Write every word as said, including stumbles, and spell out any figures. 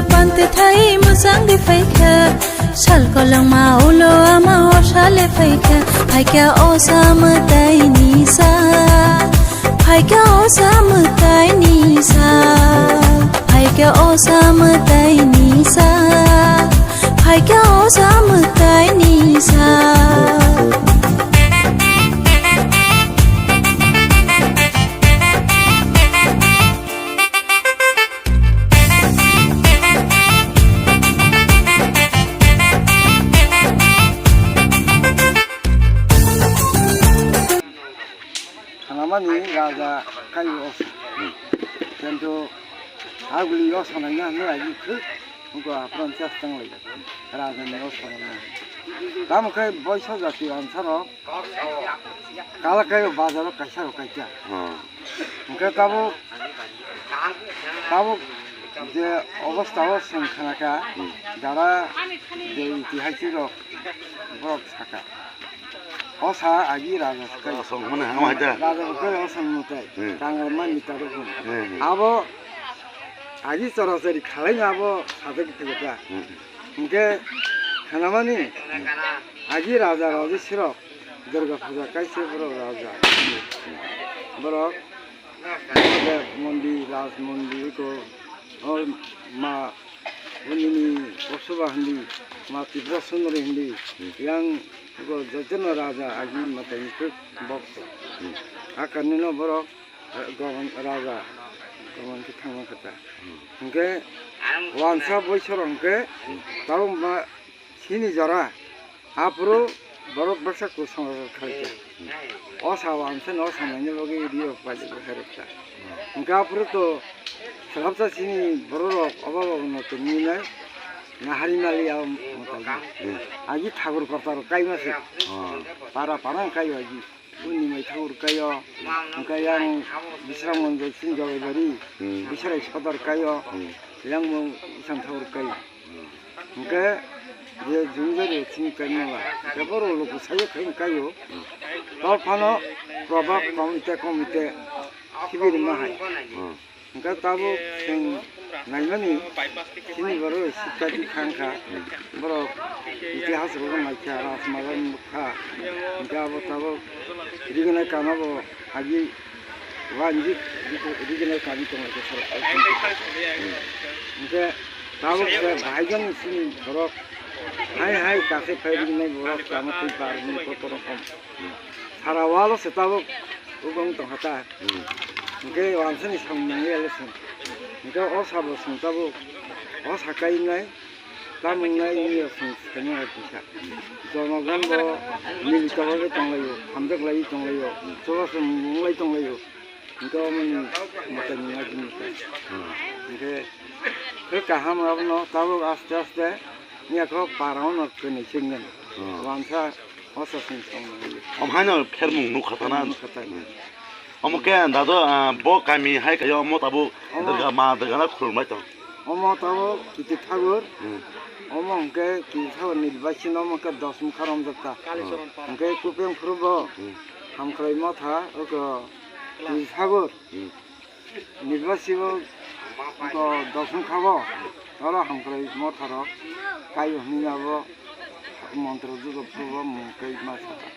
Pante thai mwchang di phaikha, sal kolongma ulo ama horsale phaikha, phaikha osa mwtai ni sa, phaikha osa mwtai ni sa, phaikha osa mwtai ni sa, phaikha osa mwtai ni sa. Khanamani raja kaio, kintu aguli o sanai na hwnwi agi khwk wngkha, apran chas tang lai raja ni o sanai na. Tamo khe boiso jati ansaro kala kaio bazaro kaisa rok kaisa. Hmm. Hwnkhe tabuk, tabuk je obostha o chwng khnakha, hmm, dara je itihasik rok borok sakha. O sa agi raja swkang. Raja swkang hwnwi hama hai da. Raja swkang o sa mwtai. Hmm. Kangalma ni taruk hwn. Hmm, hmm. Abo agi chorachari khalaino abo sajak philika. Hmm. Hwnkhe khanamani agi raja raja sirok Durga puja kaisa borok raja. Borok Mahadev mondi, Raj mondi, eko, o ma, o nini Kosoba hindi, ma Tripura Sundari hindi, hmm, yang, eko, jotono raja agi mwtai ni khe bokso. Hmm. Akanino borok, eh, gomon raja, gomon khe thangma khe ta. Hmm. Hwnkhe wansa boisorok hwnkhe, hmm, tabuk ma, Chini jora, aphuru borok baksa kusong rok khalikha. O sa wansa no, o sa naina bagwi ri rok pailai khairokha. Hwnkhe aphuru to swlapsa chini borok rok obo rok no tongwi nai nahari mali ya mwtai. Hmm. Agi thakur kota rok kaima se. Oh. Para para kai agi. Bini mai thakur kaio, hwnkhe yang Bisramganj chini Jolaibari, hmm, Bisrai Sodar kaio, hmm, yang mung isang thakur kaio. Hmm. Hwnkhe je jumjari chini kaima ba, hwnkhe borok luku sayo khe kaio. Hmm. Tor phano probab komite komite sibiri ma hai. Hmm. Hwnkhe tabuk chwng naimani chini borok sikha di thangkha, borok itihas rok naikha, rajmala nukha, hwnkhe abo tabuk rignai kano bo agi wanjik rignai kami tonglaikha. Hwnkhe tabuk se bahai jani chini borok hai hai kache phai rignai borok tamo twi par ni kotor rokom. Sara walo se tabuk ubang tongkha ta. Hmm. Hwnkhe wansani samung nangya le chwng. Hwnkhe o sabo chwng tabuk, o sa kainai, tamung nai wngya chwng saimano hai kisa. Jonogon bo milito bai tonglaio, hamjak lai tonglaio, chubachu mung lai tonglaio. Hwnkhe omo ni mwtai ni nai bini ta. Hmm. Hwnkhe, khe kaham abono tabuk aste aste, yakho para ono kwnwi singni. Hmm. Wansa Osa sing song nang. Om haino khermung nukha tana. Nukha tana. Omo khe dado, ah, bo kami hai kayo omo tabuk. Omo. Durga ma durga na khulumai tong. Omo tabuk Kiti Thakur. Hmm. Omo hwnkhe Kiti Thakur ni bai sino omo khe dos mukha romjak ta. Hmm. Hwnkhe Kupeng Phuru bo. Hmm. Hamkrai Motha oko Kiti Thakur. Hmm. Nirbachibo to dosong khago, oro hamkrai motharo kaio hwnwi abo montro judo phubo mung tei ma sakha.